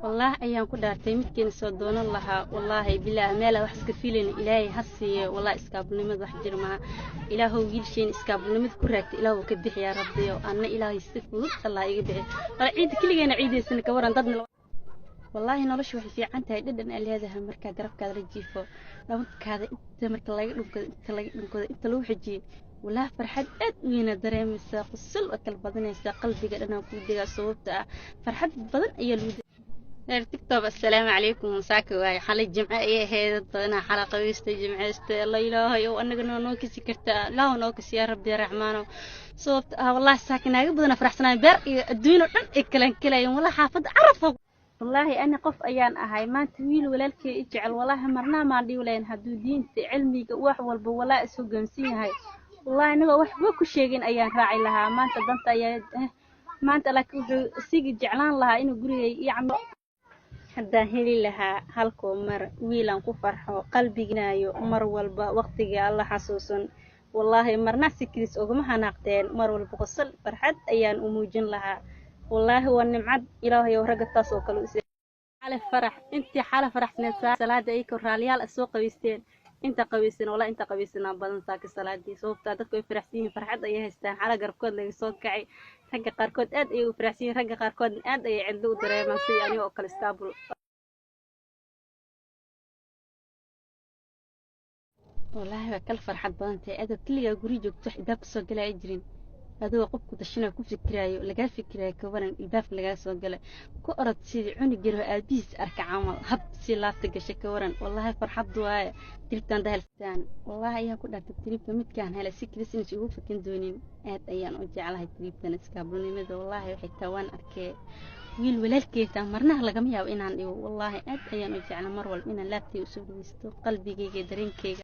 Wallaahi ayaan ku dhaartay midkiina soo doonan lahaa, wallaahi bilaah meela wax iska filayn Ilaahay ha siiyo. Wallaahi iskaabulnimada wax jir maha. Ilaahow wiilsheen iskaabulnimada ku raagtay Ilaahow ka bixiyaa Rabbiyo, anna Ilaahay si fudud Allah iga bixi. Wala ciida keligeena ciidaysana ka waran dadna. Wallaahi noloshu waxay fiican tahay dhadhan aa leedahay markaa garabkaada la jiifo, dhabankaada inta marka laga dhunkado, inta laga dhunkado, inta lagu xijiyey, wallaahi farxad aad u weyna dareemaysaa, qosol waa kala badanaysaa, qalbiga dhanaa kuu degaa, sababta ah farxad badan ayaa lagu reer TikTok. Assalaamu calaykum. Saaka waaye, xalay jimce ayay ahayd, dad badanaa xala qabiistay, jimceystay. Alla Ilaahay ow annagana noo kasi kartaa, Ilaahu noo kasi yaa Rabbi Raxmaano, sababta ah wallaahi saaka naaga badana faraxsanaayo, beer iyo adduun oo dhan ay kalan kalayeen. Wallaahi xaafadda Carafa, wallaahi ani qof ayaan ahay maanta wiil walaalkay i jecel, wallaahi marnaa maan dhihi lahayn hadduu diinta cilmiga wax walba wallaahi is hoggaansan yahay, wallaahi anigoo waxba ku sheegin ayaan raaci lahaa maanta danta ayaa maanta, laakiin wuxuu isigi jeclaan lahaa inuu gurigay ii camlo. Haddaan heli lahaa halkoo mar wiilaan ku farxo qalbiginayo mar walba waqtiga Alla xasuusan, wallaahi marna si kedis ugama xanaaqteen, mar walba qosol farxad ayaan u muujin lahaa. Wallaahi waa nimcad Ilaahay ow ragga taas oo kale u xale farax intii xale faraxsaneed salaada ay raaliyaal soo qabaysteen, inta qabaysan walaa inta qabaysanaa badan saaka salaadii, sababtaa dadku ay faraxsan yihiin, farxad ayay haystaan. Xala garabkood laga soo kacay, ragga qaarkood aad ayay u faraxsan yihiin, ragga qaarkood aad ayay cidlo u dareemaan sidii aniga oo kale iskaabul. Wallaahi waa kala farxad badan tahay adoo keligaa guri joogto, wax ilbaabka soo galaya jirin, adigoo qofku dashana ku fikiraayo, lagaa fikiraayo, ka waran ilbaabka lagaa soo galay, ku orod sidii cunug yar oo aabihiis arka camal, hab si laabta gashay, ka waran. Wallaahi farxad waaye triptan daheltaan. Wallaahi ayaan ku dhaartay tripta midkaan helay si kalis inaysan ugu fakan doonin. Aad ayaan u jeclahay triptan iskaabulnimada. Wallaahi waxay taa waan arkee wiil walaalkeeta marnaha lagama yaabo inaan dhigo. Wallaahi aad ayaan u jeclaa mar walba inaan laabtay usoo dhaweysto qalbigayga dareenkayga.